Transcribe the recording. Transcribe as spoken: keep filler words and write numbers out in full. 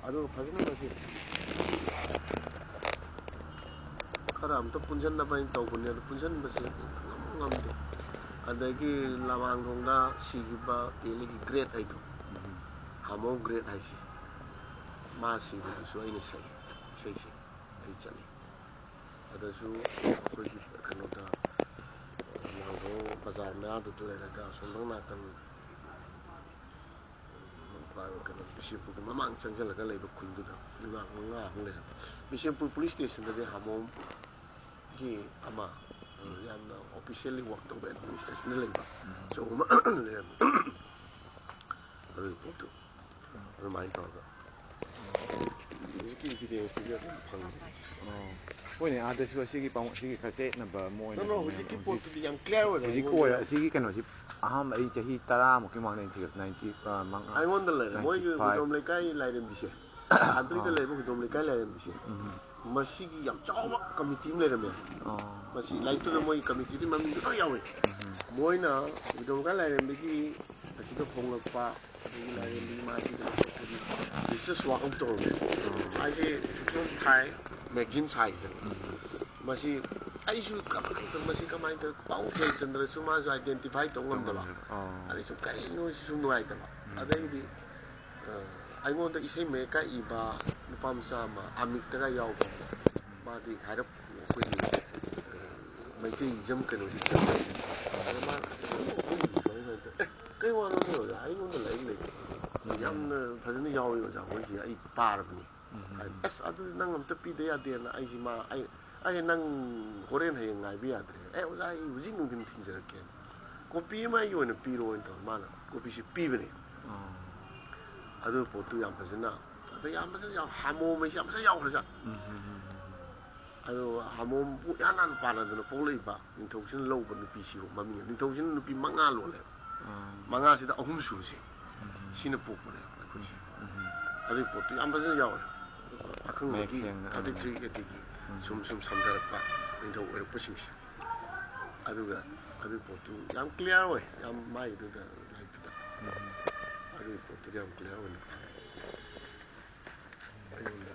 ꯑꯗꯨꯒ ꯐꯖꯅ ꯃꯁꯤ ꯈꯔ ꯑꯝꯇ ꯄꯨꯟꯁꯤꯟꯅꯕ ꯍꯥꯏꯅ ꯇꯧꯕꯅꯦ, ꯑꯗꯨ ꯄꯨꯟꯁꯤꯟꯕꯁꯦ ꯉꯝ ꯉꯝꯗꯦ꯫ ꯑꯗꯒꯤ ꯂꯃꯥꯡꯗꯣꯡꯗ ꯁꯤꯈꯤꯕ ꯄꯦꯂꯦꯒꯤ ꯒ꯭ꯔꯦꯠ ꯍꯥꯏꯗꯣ, ꯍꯥꯃꯣ ꯒ꯭ꯔꯦꯠ ꯍꯥꯏꯁꯤ, ꯃꯥ ꯁꯤꯕꯗꯨꯁꯨ ꯑꯩꯅ ꯁꯛꯏ, ꯏꯁꯩꯁꯦ ꯑꯩ ꯆꯠꯂꯤ꯫ ꯑꯗꯁꯨ ꯑꯩꯈꯣꯏꯒꯤ ꯀꯩꯅꯣꯗ, ꯂꯃꯥꯡꯗꯣꯡ ꯕꯖꯥꯔ ꯃꯌꯥꯗꯨꯗ ꯂꯩꯔꯒ ꯑꯁꯣꯝꯗ ꯅꯥꯀꯟ ꯀꯩꯅꯣ, ꯕꯤꯁꯦꯝꯄꯨꯔꯒꯤ ꯃꯃꯥꯡ ꯆꯪꯁꯤꯜꯂꯒ ꯂꯩꯕ ꯈꯨꯟꯗꯨꯗ ꯌꯨꯝꯅꯥꯛ ꯃꯉꯥꯃꯨꯛ ꯂꯩꯔꯝꯃꯤ꯫ ꯕꯤꯁꯦꯝꯄꯨꯔ ꯄꯨꯂꯤꯁ ꯁ꯭ꯇꯦꯁꯟꯗꯗꯤ ꯍꯥꯃꯣꯝꯒꯤ ꯑꯃ, ꯌꯥꯝꯅ ꯑꯣꯐꯤꯁꯤꯌꯦꯜꯂꯤ ꯋꯥꯛ ꯇꯧꯕ ꯑꯦꯗꯃꯤꯅꯤꯁꯇ꯭ꯔꯦꯁꯟꯗ ꯂꯩꯕ ꯑꯆꯧꯕ ꯑꯃ ꯂꯩꯔꯝꯃꯤ꯫ ꯑꯗꯨꯒꯤ ꯄꯣꯠꯇꯨ ꯑꯗꯨꯃꯥꯏꯅ ꯇꯧꯔꯒ ꯍꯧꯖꯤꯛꯀꯤ ꯏꯚꯤꯗꯦꯟꯁꯇꯨꯗꯤ ꯑꯗꯨꯝ ꯐꯪꯉꯤ꯫ ꯑꯣ꯫ ꯍꯣꯏꯅꯦ, ꯑꯥꯗꯁꯨ ꯑꯁꯤꯒꯤ ꯄꯥꯎ-, ꯑꯁꯤꯒꯤ ꯈꯔ ꯆꯌꯦꯠꯅꯕ ꯑꯃ ꯑꯣꯏꯅ ꯅꯪꯅ ꯊꯝꯃꯦ꯫ ꯍꯧꯖꯤꯛꯀꯤ ꯍꯧꯖꯤꯛ-, ꯄꯣꯠꯇꯨꯗꯤ ꯌꯥꯝ ꯀ꯭ꯂꯤꯌꯥꯔ ꯑꯣꯏꯔꯦ ꯍꯧꯖꯤꯛꯀꯤ ꯑꯩꯉꯣꯟꯗ꯫ ꯑꯣꯏ-, ꯑꯁꯤꯒꯤ ꯀꯩꯅꯣꯁꯤ ꯑꯍꯥꯟꯕ ꯑꯩ ꯆꯍꯤ ꯇꯔꯥꯃꯨꯛꯀꯤ ꯃꯃꯥꯡꯗ ꯑꯩꯅ ꯊꯤꯒꯠꯄ, ꯅꯥꯏꯟꯇꯤ, ꯑ, ꯃꯉꯥ, ꯑꯩꯉꯣꯟꯗ ꯂꯩꯔꯦ ꯃꯣꯏꯒꯤ ꯅꯥꯏꯟꯇꯤ ꯐꯥꯏꯚ꯫ ꯍꯨꯏꯗ꯭ꯔꯣꯝ ꯂꯩꯀꯥꯏ ꯂꯥꯏꯔꯦꯝꯕꯤꯁꯦ, ꯍꯥꯟꯕꯤꯗ ꯑꯥ꯫ ꯂꯩꯕ ꯍꯨꯏꯗ꯭ꯔꯣꯝ ꯂꯩꯀꯥꯏ ꯂꯥꯏꯔꯦꯝꯕꯤꯁꯦ, ꯎꯝ꯫ ꯃꯁꯤꯒꯤ ꯌꯥꯝ ꯆꯥꯎꯕ ꯀꯃꯤꯇꯤ ꯑꯃ ꯂꯩꯔꯝꯃꯦ꯫ ꯑꯣ꯫ ꯃꯁꯤ ꯂꯥꯏꯔꯤꯛꯇꯨꯗ ꯃꯣꯏꯒꯤ ꯀꯃꯤꯇꯤꯗꯤ ꯃꯃꯤꯡꯗꯤ ꯂꯣꯏ ꯌꯥꯎꯋꯦ꯫ ꯎꯝ꯫ ꯃꯣꯏꯅ ꯍꯨꯏꯗ꯭ꯔꯣꯝ ꯂꯩꯀꯥꯏ ꯂꯥꯏꯔꯦꯝꯕꯤꯒꯤ ꯑꯁꯤꯗ ꯐꯣꯡꯂꯛꯄ ꯑꯗꯒꯤ ꯂꯥꯏꯔꯦꯝꯕꯤ ꯃꯥꯁꯤꯗ ꯂꯥꯛꯄꯒꯤ ꯔꯤꯁꯔꯁ ꯋꯥꯛ ꯑꯃ ꯇꯧꯔꯝꯃꯦ꯫ ꯑꯣ꯫ ꯑꯩꯁꯦ ꯁꯨꯝ ꯊꯥꯏ, ꯃꯦꯒꯖꯤꯟ ꯁꯥꯏꯖꯇꯅꯤ꯫ ꯎꯝ꯫ ꯃꯁꯤ ꯑꯩꯁꯨ ꯀꯃꯥꯏꯅ ꯇꯧ-, ꯃꯁꯤ ꯀꯃꯥꯏꯅ ꯇꯧ-, ꯄꯥꯎ ꯊꯦꯡꯆꯟꯗ꯭ꯔꯁꯨ ꯃꯥꯁꯨ ꯑꯥꯏꯗꯦꯟꯇꯤꯐꯥꯏ ꯇꯧ ꯉꯝꯗꯕ꯫ ꯑꯣ꯫ ꯑꯗꯩ ꯁꯨꯝ ꯀꯔꯤꯅꯣ ꯁꯤ ꯁꯨꯝ ꯅꯨꯡꯉꯥꯏꯇꯕ꯫ ꯎꯝ꯫ ꯑꯗꯩꯗꯤ, ꯑ, ꯑꯩꯉꯣꯟꯗ ꯏꯁꯩ ꯃꯌꯦꯛꯀ ꯏꯕ ꯅꯨꯄꯥ ꯃꯆꯥ ꯑꯃ, ꯑꯃꯤꯛꯇꯒ ꯌꯥꯎꯕ ꯑꯃ, ꯃꯥꯗꯤ ꯍꯥꯏꯔꯞ ꯑꯩꯈꯣꯏꯒꯤ, ꯑ, ꯃꯩꯇꯩ ꯏꯖꯝ ꯀꯩꯅꯣꯁꯤ ꯆꯠꯄ꯫ ꯑꯗ ꯃꯥꯅ, "ꯑꯩꯈꯣꯏꯒꯤ ꯁꯨꯃꯥꯏꯅ ꯇꯧꯔꯦ꯫ ꯑꯦ, ꯀꯩ ꯋꯥꯅꯣ ꯑꯣꯖꯥ? ꯑꯩꯉꯣꯟꯗ ꯂꯥꯏꯔꯤꯛ ꯂꯩ꯫ ꯌꯥꯝꯅ ꯐꯖꯅ ꯌꯥꯎꯋꯤ ꯑꯣꯖꯥ, ꯃꯣꯏꯁꯤ ꯑꯩ ꯄꯥꯔꯕꯅꯤ"꯫ ꯍꯥꯏ, "ꯑꯁ, ꯑꯗꯨꯗꯤ ꯅꯪ ꯑꯝꯇ ꯄꯤꯗ ꯌꯥꯗꯦꯅ ꯑꯩꯁꯤ ꯃꯥ, ꯑꯩ, ꯑꯩ ꯅꯪ ꯍꯣꯔꯦꯟ ꯍꯌꯦꯡ ꯉꯥꯏꯕ ꯌꯥꯗ꯭ꯔꯦ꯫ ꯑꯦ, ꯑꯣꯖꯥ, ꯑꯩ ꯍꯧꯖꯤꯛ ꯅꯨꯡꯊꯤꯟ ꯊꯤꯟꯖꯔꯛꯀꯦ꯫ ꯀꯣꯄꯤ ꯑꯃ ꯑꯩꯒꯤ ꯑꯣꯏꯅ ꯄꯤꯔꯣꯅ" ꯇꯧꯔ ꯃꯥꯅ ꯀꯣꯄꯤꯁꯤ ꯄꯤꯕꯅꯦ꯫ ꯑꯗꯨ ꯄꯣꯠꯇꯨ ꯌꯥꯝ ꯐꯖꯅ, ꯑꯗ ꯌꯥꯝ ꯐꯖꯅ ꯌꯥꯎ-, ꯍꯥꯃꯣꯝ ꯍꯥꯏꯁꯤ ꯌꯥꯝ ꯐꯖꯅ ꯌꯥꯎꯈ꯭ꯔꯖꯥꯠ꯫ ꯑꯗꯣ ꯍꯥꯃꯣꯝꯕꯨ ꯏꯍꯥꯟ ꯍꯥꯟꯅ ꯄꯥꯟꯅꯗꯅ ꯄꯣꯛꯂꯛꯏꯕ ꯅꯤꯡꯊꯧꯁꯤꯅ ꯂꯧꯕ ꯅꯨꯄꯤꯁꯤꯕꯨ ꯃꯃꯤꯡ, ꯅꯤꯡꯊꯧꯁꯤꯅ ꯅꯨꯄꯤ ꯃꯉꯥ ꯂꯣꯜꯂꯦꯕ꯫ ꯃꯉꯥꯁꯤꯗ ꯑꯍꯨꯝ ꯁꯨꯕꯁꯦ ꯁꯤꯅ ꯄꯣꯛꯄꯅꯦꯕ ꯑꯩꯈꯣꯏꯁꯦ꯫ ꯑꯗꯨꯒꯤ ꯄꯣꯠꯇꯨ ꯌꯥꯝ ꯐꯖꯅ ꯌꯥꯎꯔꯦ꯫ ꯑꯈꯪꯕꯒꯤ ꯃꯌꯦꯛ ꯁꯦꯡꯅ, ꯊꯥꯔꯇꯤ ꯊ꯭ꯔꯤ ꯑꯦ ꯗꯤꯒꯤ ꯁꯨꯝ ꯁꯨꯝ ꯁꯝꯊꯔꯛꯄ ꯅꯤꯡꯊꯧ ꯑꯣꯏꯔꯛꯄꯁꯤꯡꯁꯦ꯫ ꯑꯗꯨꯒ ꯑꯗꯨꯒꯤ ꯄꯣꯠꯇꯨ ꯌꯥꯝ ꯀ꯭ꯂꯤꯌꯥꯔ ꯑꯣꯏ, ꯌꯥꯝ ꯃꯥꯏꯗꯨꯗ ꯂꯥꯏꯔꯤꯛꯇꯨꯗ꯫ ꯑꯗꯨꯒꯤ ꯄꯣꯠꯇꯨꯗꯤ ꯌꯥꯝ ꯀ꯭ꯂꯤꯌꯥꯔ ꯑꯣꯏꯅ ꯐꯪꯉꯦ꯫ ꯑꯩꯉꯣꯟꯗ